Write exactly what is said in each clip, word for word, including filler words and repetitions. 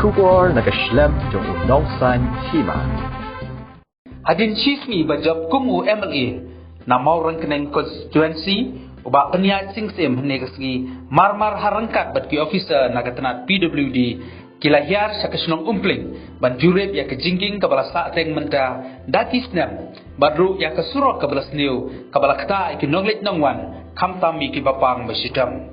Khubor na ka shlem jong u nongsan hima. Hadien shi sngi ba jop kum u M L A na Mawryngkneng constituency, u Bah Pynïaid Sing Syiem hynne ka sngi marmar ha ryngkat bad ki officer na ka tnat P W D ki la hiar sha ka shnong Umpling ban jurip ïa ka jingkieng kaba la sahteng mynta da ki snem bad ruh ïa ka surok kaba la sniew kaba la ktah ïa ki nongleit nongwan khamtam ïa ki bapang bashitom.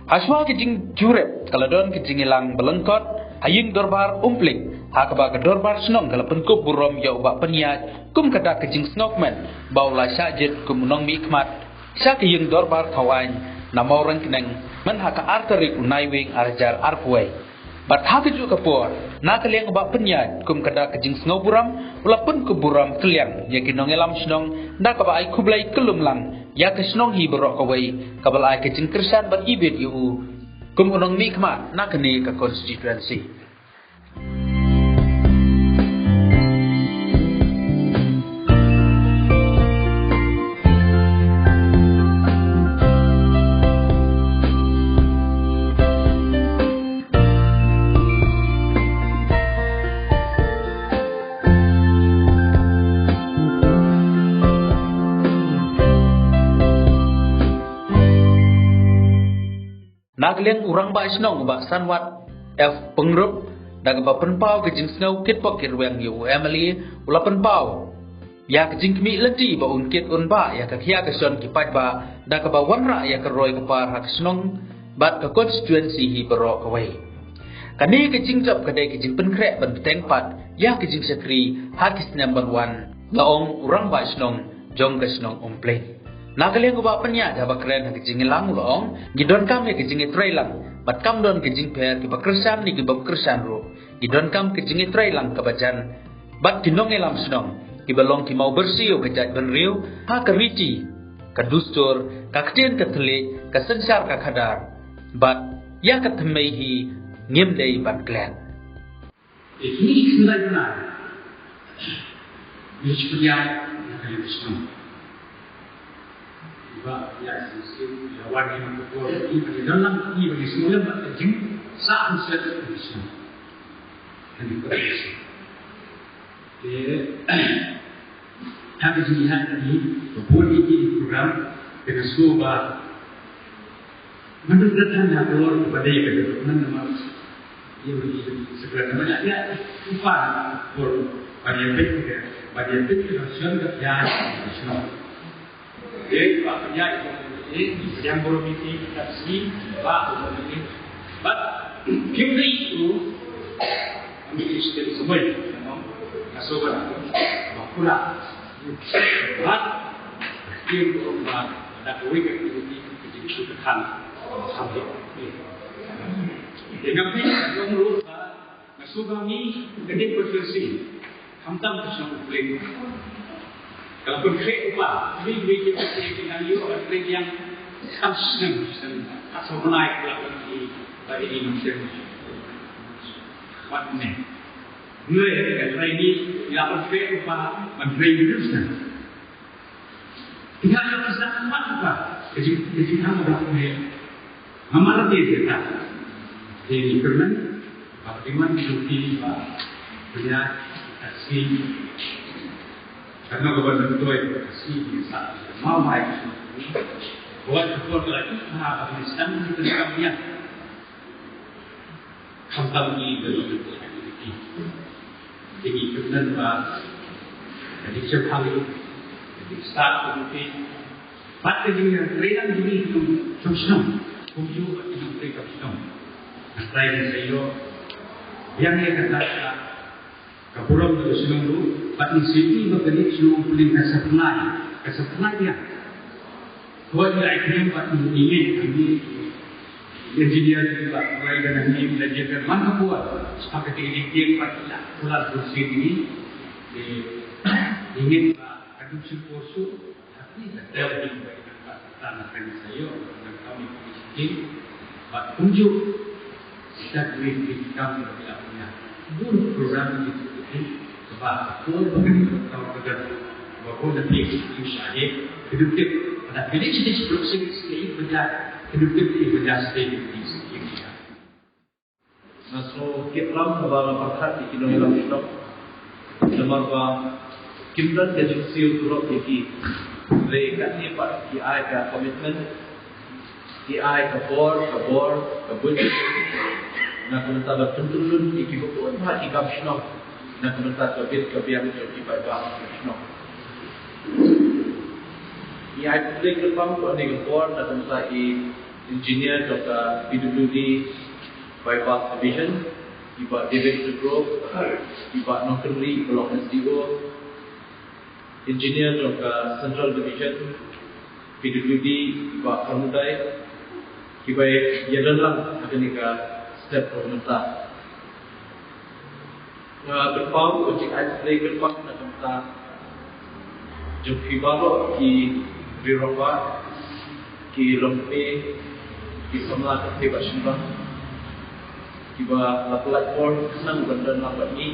Hashwa ka jingjurip ka la don ka jingïalang ba lyngkot ha ïing dorbar Umpling, ha kaba ka dorbar shnong ka la pynkup burom ïa u Bah Pynïaid kum ka dak ka jingsngewkmen ba u la shah jied kum u nongmihkhmat sha ka ïing dorbar Khawaiñ na Mawryngkneng myn ha ka ar tarik u Naiwieng ar hajar arphew wei. Bad ha kajuh ka por, na ka liang u Bah Pynïaid kum ka dak ka jingsngewburom u la pynkup burom kylliang ïa ki nongïalam shnong da kaba ai khublei kyllum lang ïa ka shnong hi baroh kawei kaba la ai ka jingkyrshan bad ibit ïa u kum u nongmihkhmat na kane ka constituency. Na ka liang u rangbah shnong u Bah Sanwat F Pyngrope, da kaba pynpaw ka jingsngew kit pok kit rwiang ïa u M L A, u la pynpaw ïa ka jingkhmih lynti ba un kit un bah ïa ka khia ka shon ki paidbah da kaba wanrah ïa ka roi ka par ha ka shnong bad ka constituency hi baroh kawei. Kane ka jingjop ka dei ka jingpynkhreh ban bteng pat ïa ka jingshakri ha ki snem ban wan, la ong u rangbah shnong jong ka shnong Umpling. Na ka liang u Bah Pynïaid haba kren ha ka jingïalang u la ong, ngi donkam ïa ka jingïatreilang bad kam don ka jingpher kiba kyrshan ne ki bym kyrshan ruh. Ngi donkam ka jingïatreilang kaba jan bad ki nongïalam shnong kiba long ki mawbyrsi ïa ka jaitbynriew ha ka riti, ka dustur, ka ktien ka thylliej, ka synshar ka khadar bad ïa ka thymmei hi ngim dei ban klet. Ïa kine ki khyndai bnai, ïa ki pynïaid na ka liang shnong. Ba ïa ki skim ïa wan ïa ka por ïa ki don lang ïa ki sngewlem bad ka jingsah bunsien ka shnong. Ka dei ka shnong. Te ha ka jingïaid kane ka bun ïa ki program, te nga sngewbha Menurut data na keluar kepada yang ada dokumen nama ia bagi segera nama ada upah por pada yang baik ke pada yang baik ke nasional ke ya nasional. Jadi apa ya itu ini yang baru miti kita sini pak ini, but kita itu ambil istri semua, nasional, makula, but kita itu, da kawei ka kti ka jingsngewthuh ka than. Te ngam phi ong ruh ba nga sngewbha ngi ka dei constituency khamtam ka shnong Upleng ka la pynkhreh u pa. Kawei kawei ki pa ki nang ïoh ban trei biang. Kam snem snem ka sngewbha nai ka la pynkhih ba dei ngi snem. Wat ne ngi ka trei ngi la pynkhreh u pa ban trei ngi snem. Tinggal yang besar tempat apa? Kecil kecil hang orang punya. Mama lagi dia tak. Jadi kerana apa timan nanti apa punya taksi. Karena kawan betul taksi bisa mau mai. Buat betul lagi apa bisa kita punya. Khamtam ngi da lok activity. Te ngi kyrmen ba ka jingshemphang, ka jingstad committee bad ka jingïatreilang jong ngi shnong shnong kumjuh bad ki nongtrei kam shnong. Ngi trai ngi sa ïoh biang ïa kata ka Ka burom ka shnong ruh, bad ngi sngewthuh ba kane ka shnong Upleng ka sngewthuh, ka sngewthuh ïa. Kawei ka ai kren bad ngi ngi ngi engineer ngi bad kawei ka ngi ngi engineer man ka buat. Sepakat ngi ngi bad la kular kursi ngi. Ngi ngi ba ka dum sing kursu. Nga sngew kit lam haba nga pyrkhat ïa ki nongïalam shnong. Namar ba kim don ka jingsiew tulop ïa ki. Hynrei katne pat ki ai ka commitment, ki ai ka bor, ka bor, ka bor. Na ka bynta ban pyntyllun ïa ki bun bha ki kam shnong. Na ka bynta ka bit ka biang jong ki paidbah shnong. Ngi ai khublei kyrpang ïa kane ka por na ka bynta i engineer jong ka P W D Bypass Division, i Bah David Tugro, i Bah Nongkynrih i ba long S D O, engineer jong ka Central Division P W D, i Bah Kharmudai, kiba ïadon lang ha kane ka step kaba mynta. Nga pynpaw ka jingai khublei kyrpang na ka bynta jong phi baroh ki rangbah, ki longkmie, ki samla kynthei bad shynrang, kiba la pynlait por khnang ban don lang bad ngi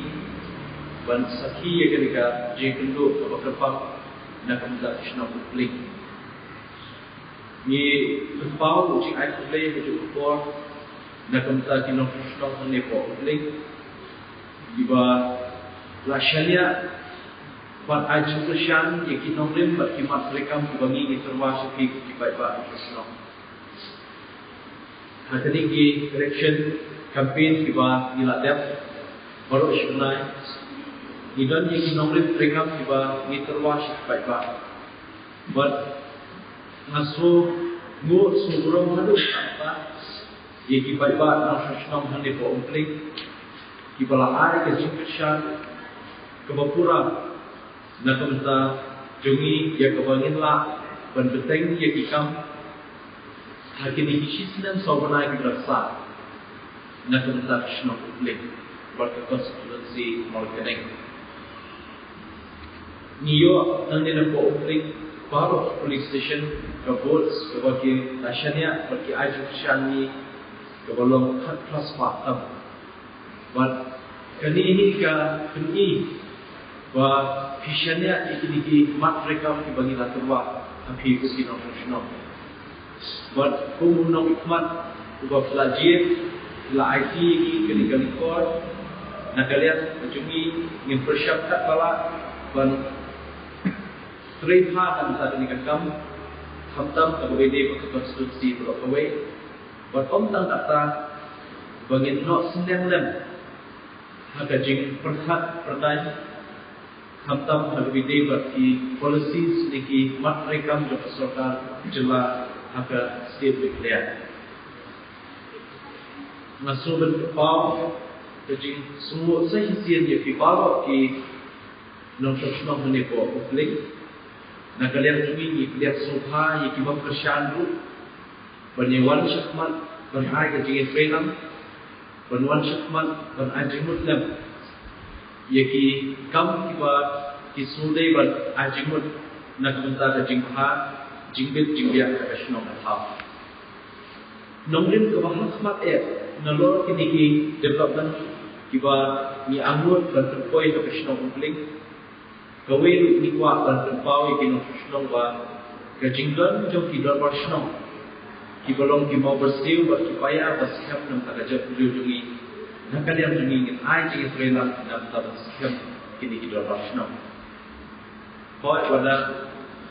ban sakhi ïa kane ka jingkynduh kaba kyrpang na ka bynta ka shnong Upleng. Ngi pynpaw ka jingai khublei ha kajuh ka por na ka bynta ki nongshong shnong hangne hapoh Upleng, kiba la shaniah bad ai jingkyrshan ïa ki nongrim bad ki mat treikam kiba ngi ngi tyrwa sha phi ki paidbah nongshong shnong. Ha kine ki election campaign kiba ngi la dep baroh shi bnai, ngi don ïa ki nongrim treikam kiba ngi tyrwa sha ki paidbah. Bad nga sngew, nga sngew burom haduh katta ïa ki paidbah nongshong shnong hangne hapoh Upleng, kiba la ai ka jingkyrshan kaba pura na ka bynta jong ngi, ïa kaba ngin lah ban bteng ïa ki kam ha kine ki shisnem saw bnai kiba la sah na ka bynta ka shnong Upleng bad ka constituency Mawryngkneng. Ngi ïoh nangne napoh Upleng baroh polling station, ka votes kaba ki la shaniah bad ki ai jingkyrshan ïa ngi kaba long khatphra spah tam. Bad kane hi ka pyni ba phi shaniah ïa kine ki mat treikam kiba ngi la tyrwa ha phi ko ki nongshong shnong. Bad kum u nongmihkhmat uba phi la jied, phi la aiti ïa ngi kane ka lynti, na ka liang ka jong ngi ngin pyrshang katba lah ban trei bha na ka bynta kane ka kam, khamtam kaba ïadei bad ka constituency baroh kawei. Bad ym tang katta, ba ngin noh snem lem ha ka jingpyrkhat pyrthei, khamtam ha kaba ïadei bad ki policies ne ki mat treikam jong ka sorkar jylla ha ka state Meghalaya. Nga sngew ban pynpaw ka jingsngewnguh sa shisien ïa phi baroh ki nongshong shnong hangne hapoh Upleng. Na ka liang jong ngi ngi pdiang sngewbha ïa ki bym kyrshan ruh ban ïa wan shakhmat ban ai ka jingïatreilang, ban wan shakhmat ban ai jingmut lem ïa ki kam kiba ki sngewdei ban ai jingmut na ka bynta ka jingbha jingbit jingbiang ka shnong ka thaw. Nongrim kaba ha khmat eh nalor kine ki development kiba ngi angnud ban pynpoi ha ka shnong Upleng. Kawei ruh ngi kwah ban pynpaw ïa ki nongshong shnong ba ka jingdon jong ki dorbar shnong kiba long ki mawbyrsiew bad ki paia ba skhem na ka jaitbynriew jong ngi. Na ka liang jong ngi ngin ai jingïatreilang na ka bynta ban skhem kine ki dorbar shnong. Hooid, wat la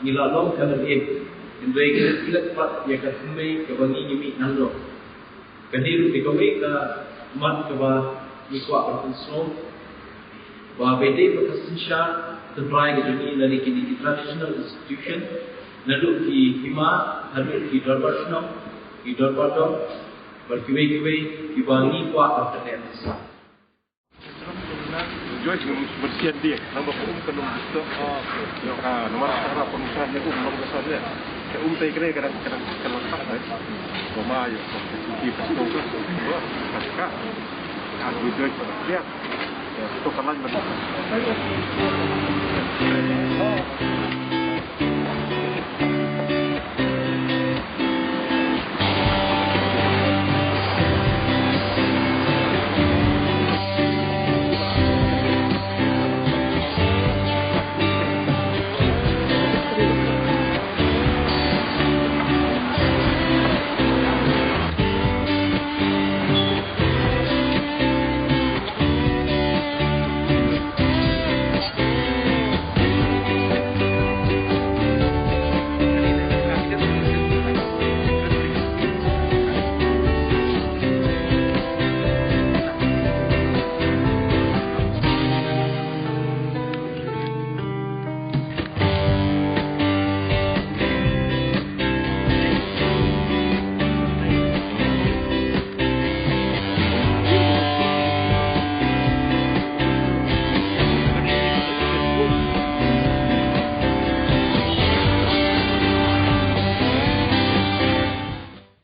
ngi la long ka lynti, hynrei ngi klet pat ïa ka thymmei kaba ngi ngi mih nangno. Kane ruh dei kawei ka mat kaba ngi kwah ban pynsngew ba ba dei ba ka synshar tynrai ka jong ngi lane kine ki traditional institution, naduh ki hima haduh ki dorbar shnong, ki dorbar dong bad kiwei kiwei kiba ngi kwah ban pynneh. Joyce, bersih dia. Nang ba ka um ka nong bisto. Ah, nama ka ra pun sa ne um nong bisto dia. Ka um tai kre kadang kadang kadang tak dai. Mama yo, ki pasto ka, ka ka. Ah, Joyce, bersih. Ya, to kalan bersih.